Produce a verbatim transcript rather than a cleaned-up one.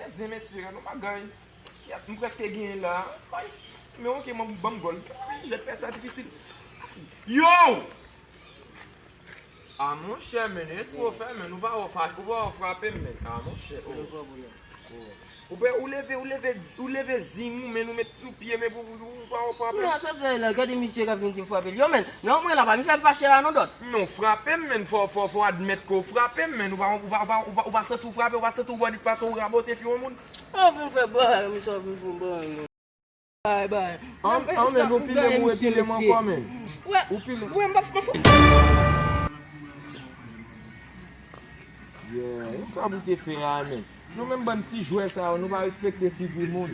Zen mesye, gade yon bagay. Kiyèt, m prèske genyen la. Ay, men oke, man, ban m gòl. Wi, jwèt pè sa difisil. Yo! A monchè, men, èske w fè, men, ou pa wè w fa-, ou pa wè w frape m, men. A monchè, oh. Ou pa, ou leve, ou leve, ou leve zing ou, men, ou met sou pye, men, pou, pou, ou pa wè w frape m. Non, sa se la, gade misye k ap vin di m frape l. Yo, men, non, mwen la, pa vin fè m fache la, non, dòt. Non, frape m, men, fò, fò, fò admèt ke w frape m, men, ou pa, ou pa, ou pa, ou pa, ou pa santi w frape, ou pa santi w bòdi pase, ou rabote pye yon moun. Ou vin fè bagay, misye vin fè bagay. Bay, bay. An, men, an, men, sa, nou ou pile m, ou epile m ankò, men. Wè, ou pile m. Wè, m pa, m pa fou. Yeah, e sa pou te fè a, men. Nou menm bann ti jwè sa yo, nou pa respekte figi moun.